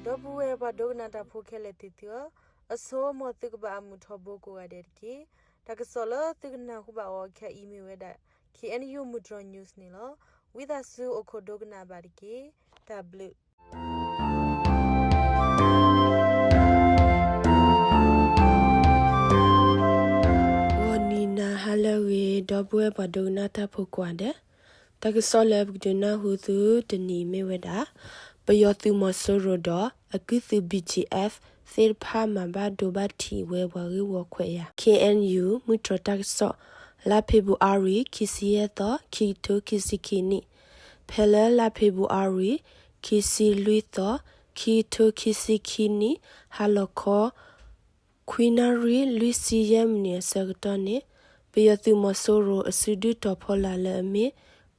ဒီပုၢ်ဝဲၢ်ပှၤဒိကနၣ်တၢ်ဖိခဲလၢာ်သ့ၣ်သုဧၢ, အဆိ မ်သုကဘၣ်အမုာ်ထီဘိကိးဂၤဒဲးတက့ၢ်. တၢ်ကစီၣ်လၢသုကနၢ်ဟူဘၣ်အီၤခဲအံၤမ့ၢ်ဝဲဒၣ် K N U မုၢ်တြီၤ news န့ၣ်လီၤ. ဝံသးစူၤအိၣ်ခိးဒိကနၣ်ဘၣ်တက့ၢ်. တၢ်ဘျုး ဂီၤနံၤနၤဟါလၢအဂ့ၤ ဒီပုၢ်ဝဲၢ်ပှၤဒိကနၣ်တၢ်ဖိကိးဂၤဒဲး, တၢ်ကစီၣ်လၢပကဒုးနၢ်ဟူသုတနံၤအံၤမ့ၢ်ဝဲဒၣ် ပယီၤသုးမီၤစိရိၤဒီးအကုၢ်သုး B G F သ့ၣ်တဖၣ်မၤဘၣ်ဒိဘၣ်ထံးဝဲပှၤဂ့ၢ်ဝီခွဲးယာ် K N U မုၢ်တြီၤတၢ်ကစီၣ် လါဖ့ၤဘြူၤအါရံၤ ခံဆံယဲၢ်သီ ခံကထိခံဆံခံနံၣ်, ဖဲလၢလါဖ့ၤဘြူၤအါရံၤ ခံဆံလွံၢ်သီ ခံကထိခံဆံခံနံၣ် ဟါလီၤခီ ခွံနၣ်ရံၣ်လွံၢ်ဆံယဲၢ်မံးနံးအဆၢကတီၢ်န့ၣ် ပယီၤသုးမီၤစိရိၤအစုဒုၣ်တီၤဖီလာ်လၢအမ့ၢ်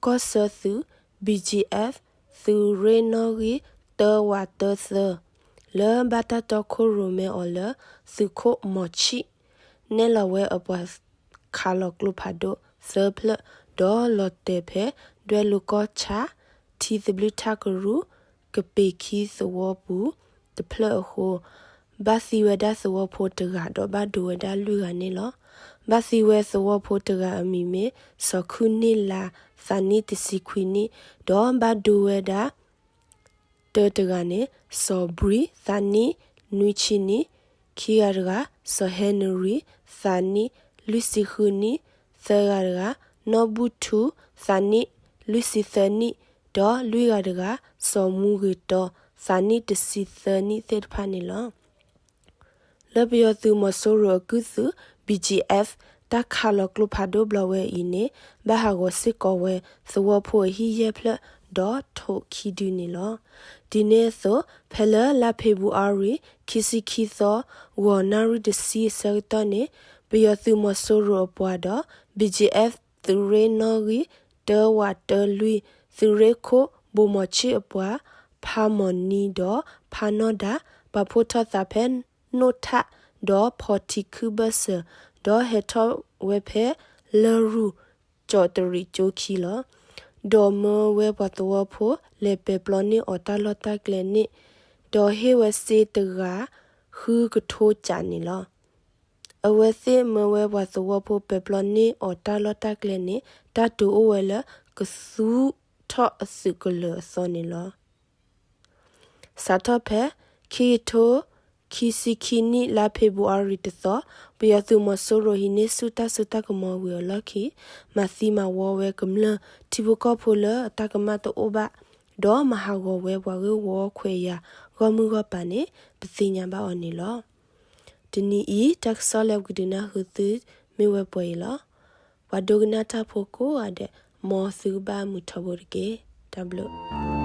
ကီၢ်ဆၢသုး B G F သုးရ့ၣ်နီၣ်ဂံၢ် တၢဝးတၢသၢ လၢဘၣ်တၢ်တီခိၣ်ရိၣ်မဲအီၤလၢ သုးခိၣ်မီၤဆံၣ် နဲၣ်လီၤဝဲအပှၤခးလီၤကျိဖးဒိၣ်သၢဖျၢၣ် ဒီးလီၤတဲာ်ဖဲ ဒွဲၣ်လိၤကီၢ်ဆၣ် ထံသဘျုၣ်ထၣ်ကရူၢ် ကပ့ၤခံသဝီပူၤတဖျၢၣ်အဃိ ဘၣ်သံဝဲဒၣ်သဝီဖိတဂၤဒီးဘၣ်ဒိဝဲဒၣ်လွံၢ်ဂၤန့ၣ်လီၤ. ဘၣ်သံဝဲသဝီဖိတဂၤအမံၤမ့ၢ် စီၤခုၣ်န့ၢ်လါ သးနံၣ်တဆံခွံနံၣ် ဒီးဘၣ်ဒိဝဲဒၣ် တၢတဂၤန့ၣ် စီၤဘြံၤ သးနံၣ်နွံဆံနံၣ်, ခံဂၤတဂၤ စီၤဟဲနရံၤ သးနံၣ်လွံၢ်ဆံဃုနံၣ်, သၢဂၤတဂၤ နီၢ်ဘူၣ်ထူ သးနံၣ်လွံၢ်ဆံသၢနံၣ်, ဒီးလွံၢ်ဂၤတဂၤ စီၤမူဂ့ၤတီ သးနံၣ်တဆံသၢနံၣ်သ့ၣ်တဖၣ်န့ၣ်လီၤ. လၢပယီၤသုးမီၤစိရိၤအကုၢ်သုး B G F တၢ်ခးလီၤကျိဖးဒိၣ်ဘျီဝဲအံၤန့ၣ် ဘၣ်ဟးဂီၤစ့ၢ်ကီးဝဲသဝီဖိအဟံၣ်ယဲၢ်ဖျၢၣ် ဒီးထိးခံဒုန့ၣ်လီၤ. ဒ်န့ၣ်အသိး ဖဲလၢလါဖ့ၤဘြူၤအါရံၤ ခံဆံခံသီ ဂီၤနၣ်ရံၣ်တဆံအဆၢကတီၢ်န့ၣ် ပယီၤသုးမီၤစိရိၤအပှၤဒီး B G F သုးရ့ၣ်နီၣ်ဂံၢ် တၢဝးတၢလွံၢ် သုးရ့ၣ်ခိၣ် ဘိၣ်မီၤဆံၣ်အပှၤ ဖါမီၤနံဒီးဖါနီၢ်ဒါ ပာ်ဖှိၣ်ထီၣ်သးဖဲ နိၣ်ထၣ် ဒီးဖီထံခုဘၢၣ်စၢၤ ဒီးဟဲထီၣ်ဝဲဖဲ လၢရူၢ် ကၠီးတရံးကၠိခံလီၤ. ဒီးမၢဝဲပှၤသဝီဖိ လဲၤပဲာ်ပျီန့ၢ်အီၤတၢ်လီၢ်တၢ်ကျဲန့ၣ် ဒီးဟ့ၣ်ဝဲစ့တဂၤ ဃုကထိကးန့ၣ်လီၤ. အဝဲသ့ၣ်မၢဝဲပှၤသဝီဖိပဲာ်ပျီန့ၢ်အီၤတၢ်လီၢ်တၢ်ကျဲန့ၣ် တၢ်တိာ်အိၣ်ဝဲလၢကသူထီၣ်အသုးကလၢၤအသီန့ၣ်လီၤ. စးထီၣ်ဖဲ ခံကထိခံဆံခံနံၣ် လါဖ့ၤဘြူၤအါရံၤတသီ ပယီၤသုးမီၤစိရိၤဟံးန့ၢ်ဆူၣ်တၢ်စိတၢ်ကမီၤဝံၤအလီၢ်ခံ မၤသံမၤဝီဝဲကမျၢၢ်ထံဖိကီၢ်ဖိလၢအတၢ်ကမၣ်တအိၣ်ဘၣ် ဒီးမၤဟးဂီၤဝဲပှၤဂ့ၢ်ဝီခွဲးယာ် ဂီၢ်မုၢ်ဂီၢ်ပၤန့ၣ် ပသ့ၣ်ညါဘၣ်အီၤန့ၣ်လီၤ. တနံၤအံၤ တၢ်ကစီၣ်လၢပကဒုးနၢ်ဟူသုမ့ၢ်ဝဲပှဲၤအံၤလီၤ. ပှၤဒိကနၣ်တၢ်ဖိကိးဂၤဒဲး မ်သုကဘၣ်မုာ်ထီဘိတက့ၢ်. တၢ်ဘျုး